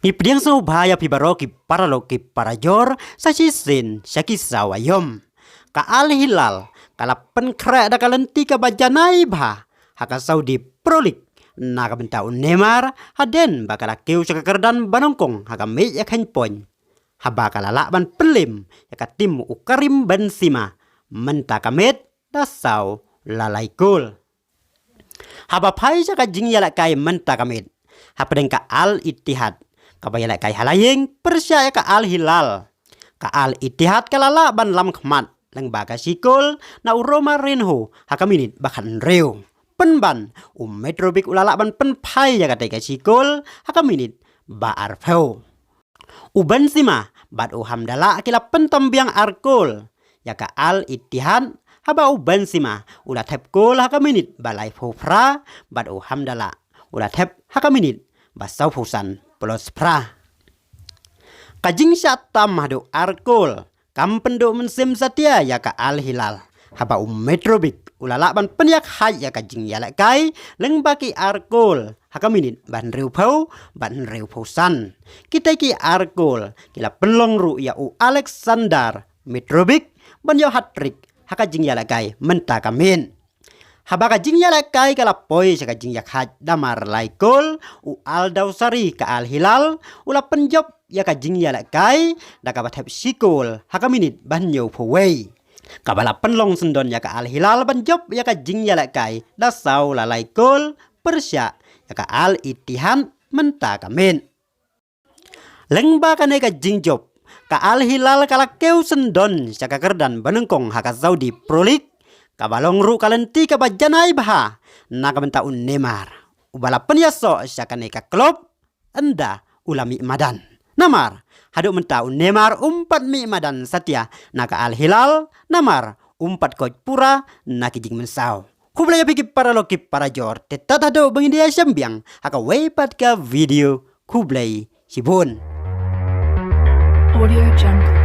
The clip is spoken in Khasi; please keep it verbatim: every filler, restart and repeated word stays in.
Ngi pdiang sngewbha ïa phi baroh ki paralok ki parajor, sa shisien sha ki saw aïom. Ka Al Hilal ka la pynkhreh da ka lynti kaba janai bha ha ka Saudi Pro League na ka bynta u Neymar, hadien ba ka la kiew sha ka kyrdan ba nyngkong ha ka miej ïakhun point, haba ka la lah ban pynlem ïa ka tim u Karim Benzema mynta ka miet da saw la lai kol. Haba phai sha ka jingïalehkai mynta ka miet hapdeng ka Al Ittihad, kaba ïalehkai ha la ïing pyrshah ïa ka Al Hilal, ka Al Ittihad ka la lah ban lam khmat lyngba ka shi kol na u Romarinho ha ka minit ba khathynriew. Pynban u Mitrovic u la lah ban pynphai ïa katei ka shi kol ha ka minit ba arphew. U Benzema bad u Hamdallah ki la pyntam biang ar kol ïa ka Al Ittihad, haba u Benzema u la thep kol ha ka minit ba laiphew phra bad u Hamdallah u la thep ha ka minit ba sawphew san plus phra. Ka jingshah tam haduh ar kol kam pynduh mynsiem satia ïa ka Al Hilal, haba u Mitrovic u la lah ban pynïakhun ïa ka jingïalehkai lyngba ki ar kol ha ka minit ba hynriewphew bad hynriewphew san. Kitei ki ar kol ki la pynlong ruh ïa u Aleksandar Mitrovic ban ïoh hat-trick ha ka jingïalehkai mynta ka miet. Haba ka jingïalehkai ka la poi sha ka jingïakhun da mar lai kol, u Al Dawsari ka Al Hilal u la pynjop ïa ka jingïalehkai da kaba thep shi kol ha ka minit ba hynñiewphew wei, kaba la pynlong syndon ïa ka Al Hilal ban jop ïa ka jingïalehkai da saw la lai kol pyrshah ïa ka Al Ittihad mynta ka miet. Lyngba kane ka jingjop, ka Al Hilal ka la kiew syndon sha ka kyrdan ba nyngkong ha ka Saudi Pro League, kaba long ruh ka lynti kaba janai bha na ka bynta u Neymar, uba la pynïasoh sha kane ka klub ynda u la mih madan. Namar haduh mynta u Neymar um pat mih madan satia na ka Al Hilal, namar um pat koit pura na ki jingmynsaw. Khublei ïa phi ki paralok ki parajor, te tad haduh ba ngin ïashem biang ha kawei pat ka video. Khublei shibun. Audio Jungle.